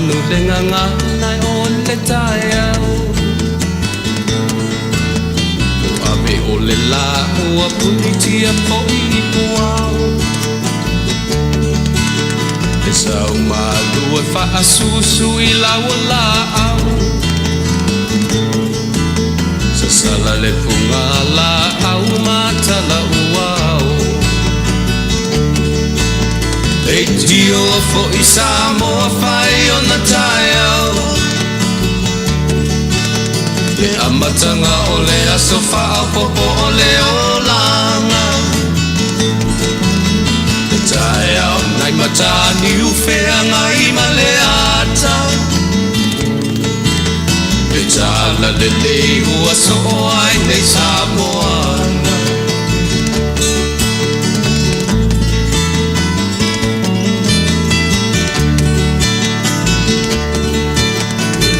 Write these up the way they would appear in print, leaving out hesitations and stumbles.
Manu le gagana o le taeao. Ua ave o le lā ua punitia foi i puao. Le sau malu e faasusu i lau o laau. Sasala le fuga laau ma tala uao. Leitio foi Samoa fai ona taeao. Le amataga o le aso faaopoopo o le olaga. Le taeao nai Mataniu feagai ma le ata. Le tala lelei ua soo ai nei Samoana.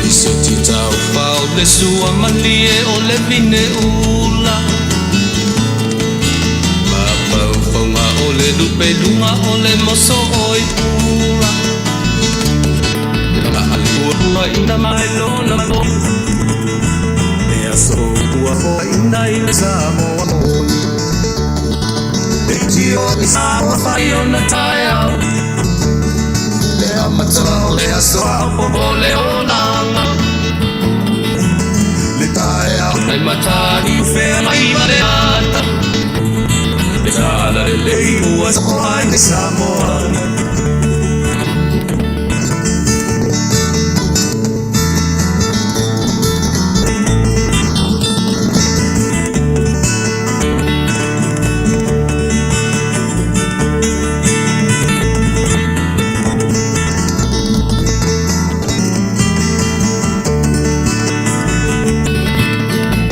Lisiti taufao le sua malie o le vine ula. Mafaufauga o le lupe luga o le moso oi pula. Ina mai lona mo. Le aso ua foaiina i le Samoa moni. Leitio i Samoa fai ona taeao. Le amataga o le aso faaopoopo o le olaga. Le taeao nai Mataniu feagai ma le ata. Le tala lelei ua soo ai le Samoa.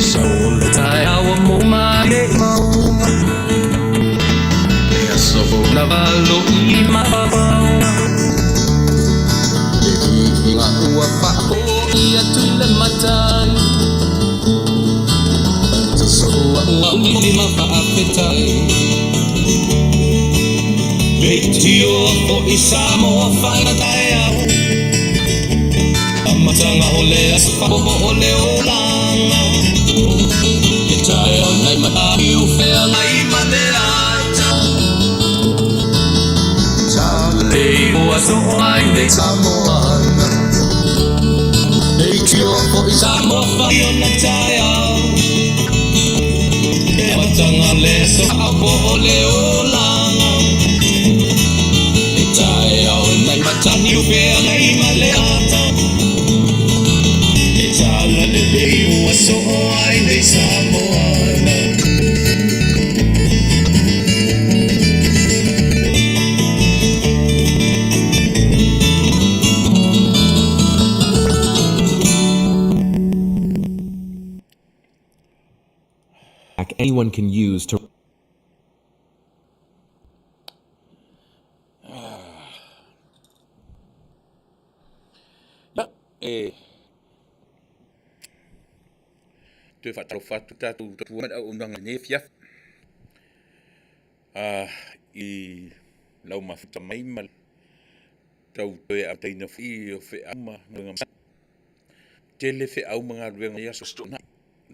Sau le taeao mo mai mauga. Le aso na valo i mavao. Le viiga ua faafoi atu i le matai. Soa ua umi ma faafetai. Leitio foi Samoa fai ona taeao. Amataga o le aso faaopoopo o le olaga. Le taeao nai Mataniu feagai ma le ata. Tala Lelei ua soo ai nei Samoana. Leitio foi Samoa fai ona taeao. Le amataga o le aso faaopoopo o le olaga. Le taeao nai Mataniu feagai ma le ata. Le tala lelei ua soo ai nei Samoana. Anyone can use to Ia, e toe faatalofa atu tatou tupua ma le auaunaga i lenei afiafi. I lau mafuta mai ma le tau toe amataina foi o feau ma galuega masani. Tele feau ma galuega i aso Toonai,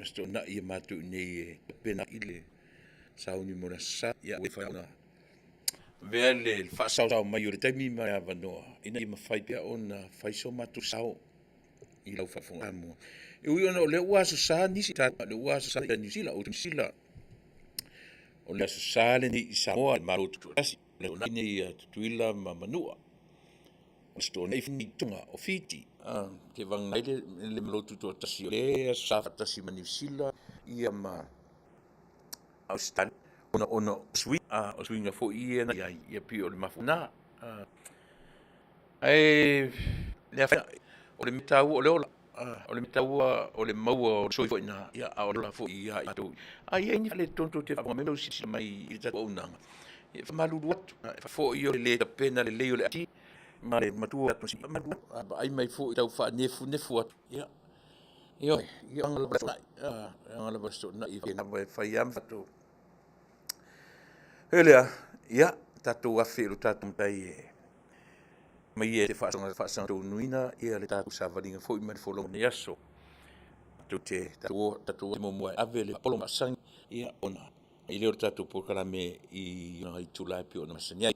aso Toonai e matou i inei e tapena ai le sauni mo le Aso Sa. Ia ua mafai ona avea le faasaosao mai o le taimi ma le avanoa ina ia mafai pea ona fai so matou sao i lau faafofoga Samoa. E ui ona o lea ua Aso Sa nisi o lea ua Aso Sa i Niu Sila, o Niu Sila o le Aso Sa lenei i Samoa, le Malo Tutoatasi, o le Toonai nei ia Tutuila ma Manua. O se Toonai i Tonga o Fiti. Te vagana ai le Malo Tutoatasi o le Aso Sa faatasi ma Niu Sila ia ma Ausetalia ona ona o suiga, o suiga foi ia na i ai, ia pei o le mafuaaga lena. Ae le afaina, o le mea taua o le ola, o le mea taua o le maua o le soifua i ina, ia a o le ola foi ia i matou. A i ai ni faaletonu tou te faafofoga mai ma silasila mai i le tatou auaunaga, ia e faamalulu atu, e faafoi o le le tapena lelei o le IT ma le matua atu, faamalulu atu, a vaai mai foi tau faanefunefu atu, ia, ioe, ia o aga lava o le fesoasoani, e fai lava ma tatou. E lea, ia, tatou afe i lo tatou Matai e. Mai e te faasaga faasagatonuina ia le tatou savaliga foi ma le folauga o lenei aso. Tatou te tatou tatou muamua e ave le polo masani ia ona i lea o le tatou polokalame i ona itula e pei ona masani ai.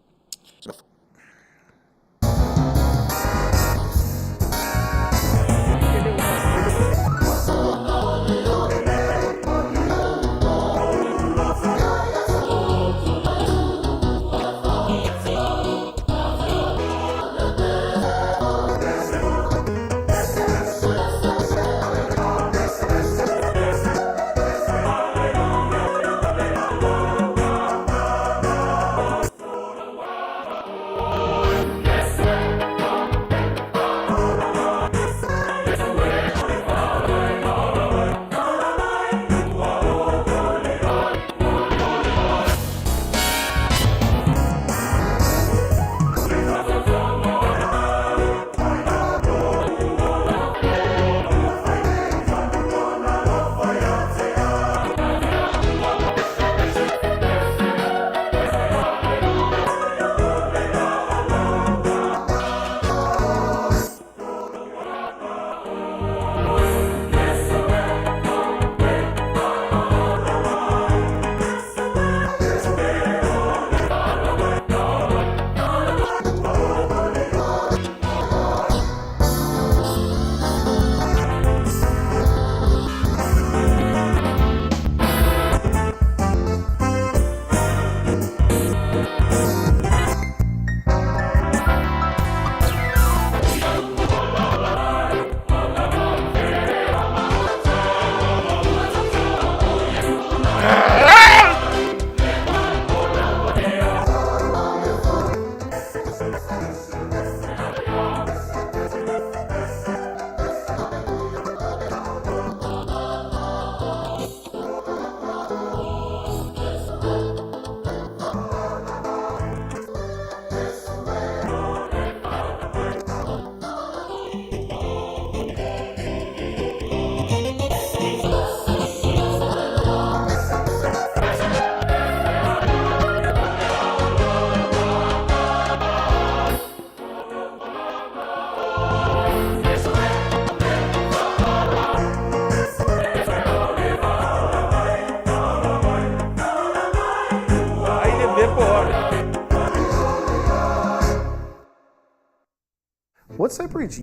What separates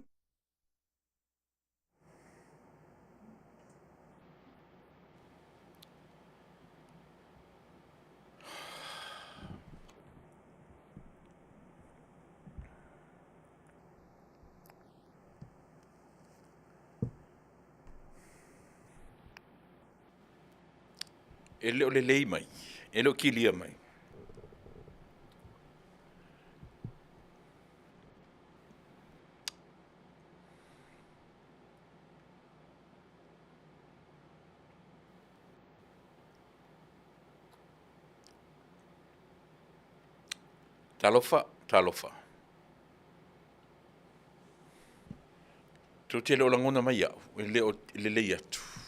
E le o lelei mai, e le o kilia mai. Talofa, talofa. Tou te le o lagona mai au, e le o lelei atu.